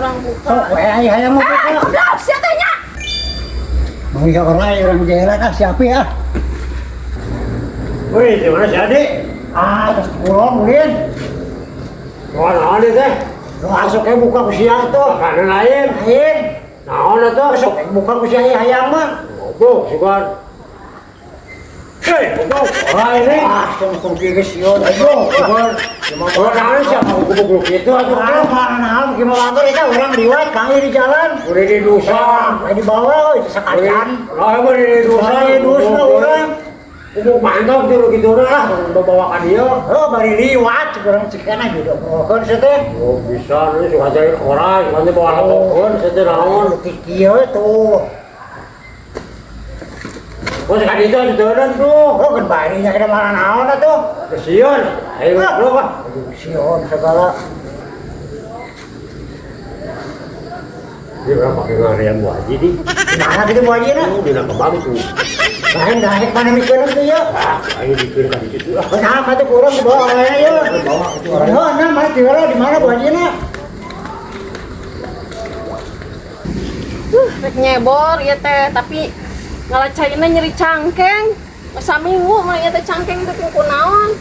Urang buka. Sok we ai hayang mah buka. Ah, goblok sia teh nya. Mau ya orang jalan ah siapa ya? Wih, di mana si Adi? Ah, terus kulon ulin. Wah, naon ieu teh? Lu masuk ke buka ku sia tuh. Makanan lain. Lain. Naon atuh? Masuk ke buka ku sia hayang mah. Goblok, sugan. Hei, goblok. Wah, ini. Ah, tong kieu geus sieun. Goblok, sugan. Wah, naon sih apa goblok gitu atuh? Ah, naon gimana batur eta urang liwat kami di jalan. Udah di dosa. Di bawah itu sekalian. Lah, emang di dosa. Di dosa urang. Kubu mantap tuh gitu lah, bawa ka dieu. Oh, bari liwat urang cikana gitu. Okeun sia teh. Oh, bisa nih suka jadi orang, suka jadi bawa laporan, saya teh naon. Kieu tuh. Oh, sekali itu ada jalan tuh. Oh, kan bari nya kana mana naon atuh. Kesian. Ayo goblok ah. Aduh, sieun segala. Dia berapa pakai ngarian Bu Haji di? Mana gitu Bu Haji na? Oh, dina kembang tuh. Lain daek mana mikirin tuh ya? Ah, ayo dikirim ka ditu ah. Kenapa tuh kurang di bawah orangnya ya? Oh, nah, mana tinggal di mana Bu Haji na? Rek nyebor ieu teh, tapi ngalacaina nyeri cangkeng. Saminggu mah ieu teh cangkeng teh kunaon.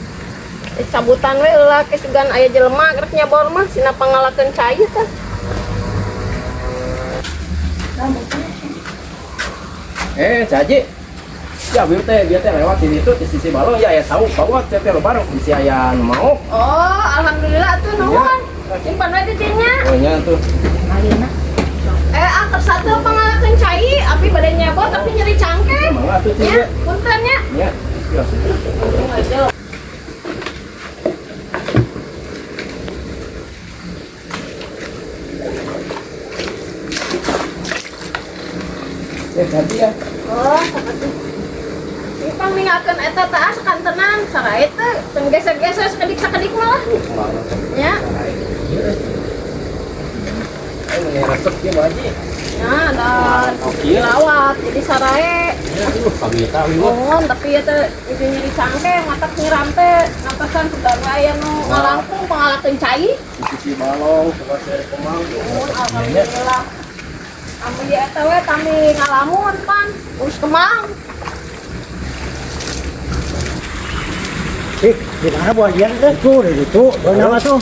Cabutan we heula ke sugan aya jelema rek nyebor mah sina pangalakeun cai teh. Caji. Ya, bieu teh lewat di situ di sisi balong ya ya tahu bawa teh teh lebar bisi aya nu mau. Oh, alhamdulillah atuh nuhun. Simpan we di dinya. Oh nya tuh. Ah satu pangalakeun cai, abi bade nyebor tapi nyeri cangkeng. Mangga atuh Nya, punten nya. Nya. Ya. Ya, ganti ya. Oh, seperti Ipang ninggalkeun eta teh sakantenan sarai teh teu geser-geser sakedik-sakedik malah. Ya. Ini resep ieu Bu Haji. Ya, dan dilawat jadi sarae. Ya, pamita we mah. Mohon tapi ya teh itu nyeri cangkeng, matak nyiram teh ngantosan sudah aya nu ngalangkung pangalakeun cai. Di sisi balong, coba saya kemang. Mohon alhamdulillah. Kami di eta we kami ngalamun pan urus kemang. Ih, di mana Bu Haji teh? Tuh, di situ. Benar tuh.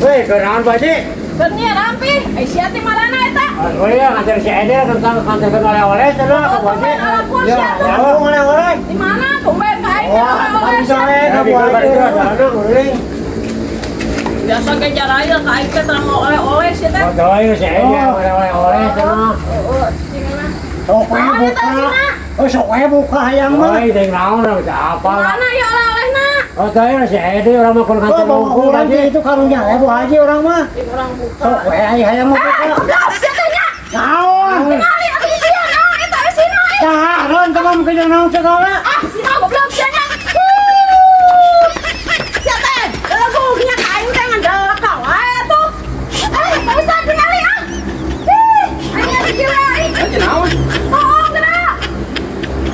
Weh, kenaon Bu Haji? Keur nyiram pi, ai sia teh marana eta? Oh iya, nganter si Ede tentang nganterkeun oleh-oleh cenah ka Bu Haji. Ya, Ya, oleh-oleh. Di mana tumben ka aing Wah, oleh-oleh bisa sia. we ka Bu Haji. Biasa ge jarail ka aing teh terang oleh-oleh sia teh. Oh, doain si Ede oleh-oleh cenah. Heeh, cingana. Sok we buka. Oh, sok we buka hayang mah. Oi, teh naon teh apa? Mana ya oleh-olehna? Oh, doain si Ede urang mah kun Oh, nganter bawa unggul urang Haji. itu karunya ya Bu Haji urang mah. Di urang buka. Sok we ai hayang mah buka. Ah, goblok sia teh nya. Naon? Tingali atuh sia naon eta sina. Tah, naon teh mah mungkin naon segala. Ah, sina goblok sia nya. Sia teh, lagu nya ka aing teh ngandel ka wae atuh. Eh, bisa tingali ah. Ih, aing nya gila ih. Haji naon? Bohong geura.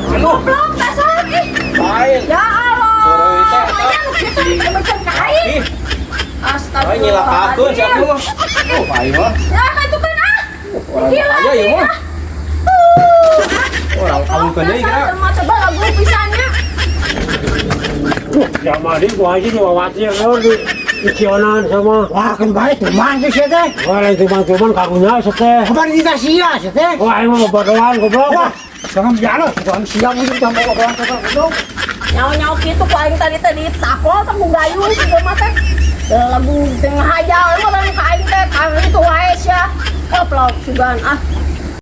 Anu, Goblok dasar ih. lain. Ya Allah. Heureuy teh eta. Aya nu kitu macam ka aing. Ih, Astagfirullah. aing nyilakakeun sia mah. Oh, aing mah. Ya, ka itu kan ah. Orang Gila, kaya ieu mah. Orang kamu deui kira. Mata balagu pisannya. Ya mah di Bu Haji diwawati naon di dicionan sama. Wah, kan bae tuman teh sia teh. Wah, lain tuman-tuman karunya sia teh. Kabar kita sia sia teh. Wah, aing mah bobodohan goblok. Wah, jangan biasa, jangan sia mungkin tambah orang goblok. Nyawa-nyawa kitu ku aing tadi teh ditakol teh ku gayung si mah teh. Lagu teu ngahajal mah lamun ka aing teh ka itu wae sia. Goblok sugan ah.